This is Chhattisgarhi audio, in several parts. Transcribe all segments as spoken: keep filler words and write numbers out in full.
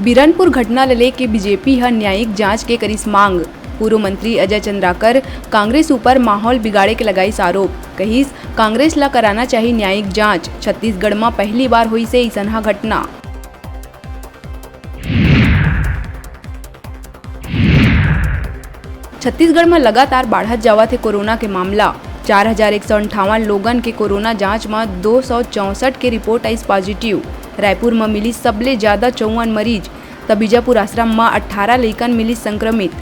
बिरनपुर घटना ल लेके बीजेपी ह न्यायिक जांच के करिस मांग। पूर्व मंत्री अजय चंद्राकर कांग्रेस ऊपर माहौल बिगाड़े के लगाइस आरोप, कहिस कांग्रेस ल कराना चाही न्यायिक जांच। छत्तीसगढ़ म पहली बार होइस हे अइसनहा घटना। छत्तीसगढ़ म लगातार बाढ़त जावत हे कोरोना के मामला। चार हजार एक सौ अंठावन लोगन के कोरोना जांच म दो सौ चौसठ के रिपोर्ट आइस पॉजिटिव। रायपुर म मिलिस सबले ज्यादा चौवन मरीज, त बीजापुर आश्रम म अट्ठारह लइकन मिलिस संक्रमित।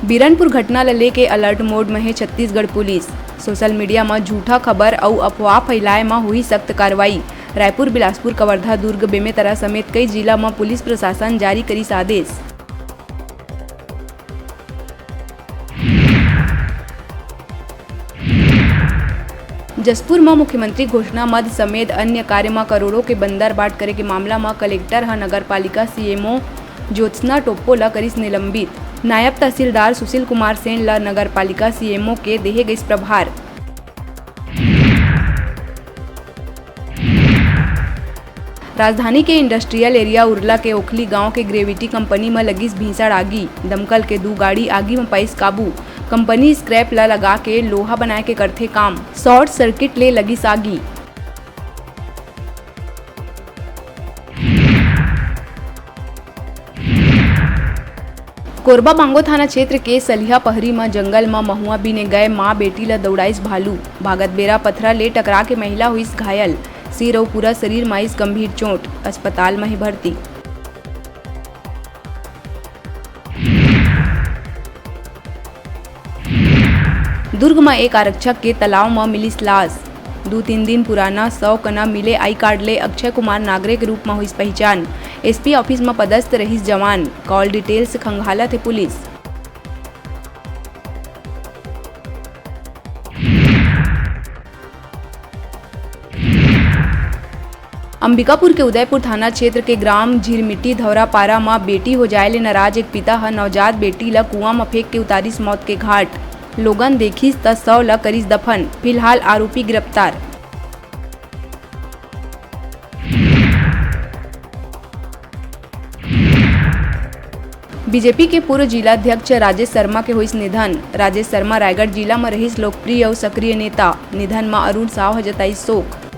बिरनपुर घटना ल लेके अलर्ट मोड म हे छत्तीसगढ़ पुलिस। सोशल मीडिया म झूठा खबर अउ अफवाह फैलाए म होही सख्त कार्रवाई। रायपुर, बिलासपुर, कवर्धा, दुर्ग, बेमेतरा समेत कई जिला म पुलिस प्रशासन जारी करिस आदेश। जशपुर म मुख्यमंत्री घोषणा मद समेत अन्य कार्य म करोड़ों के बंदर बाट करे के मामला म कलेक्टर ह नगर पालिका सीएमओ ज्योत्सना टोप्पो ल करिस निलंबित। नायब तहसीलदार सुशील कुमार सेन ल नगर पालिका सीएमओ के देहे गइस प्रभार। राजधानी के इंडस्ट्रियल एरिया उरला के ओखली गांव के ग्रेविटी कंपनी म लगिस भीषण आगी। दमकल के दू गाड़ी आगी म पाइस काबू। कंपनी स्क्रैप ल लगा के लोहा बनाए के करथे काम। शॉर्ट सर्किट ले लगिस आगी। कोरबा बांगो थाना क्षेत्र के सलिहा पहरी म जंगल म महुआ बीने गए मां बेटी ल दौड़ाइस भालू। भागत बेरा पथरा ले टकरा के महिला होइस घायल। सिर अउ पूरा शरीर म आइस गंभीर चोट। अस्पताल म हे भर्ती। दुर्ग म एक आरक्षक के तालाब म मिलिस लाश। दू तीन दिन पुराना शव कना मिले आई कार्ड ले अक्षय कुमार नागरे के रूप म होइस पहिचान। एसपी ऑफिस म पदस्थ रहिस जवान। कॉल डिटेल्स खंगालत हे पुलिस। अंबिकापुर के उदयपुर थाना क्षेत्र के ग्राम झिरमिटी धौरा पारा म बेटी हो जाए ले नाराज एक पिता ह नवजात बेटी ल कुआं म फेंक के उतारिस मौत के घाट। लोगन देखिस त शव ल करिस दफन। फिलहाल आरोपी गिरफ्तार। बीजेपी के पूर्व जिला अध्यक्ष राजेश शर्मा के होइस निधन। राजेश शर्मा रायगढ़ जिला म रहिस लोकप्रिय अउ सक्रिय नेता। निधन म अरुण साव ह जताइस शोक।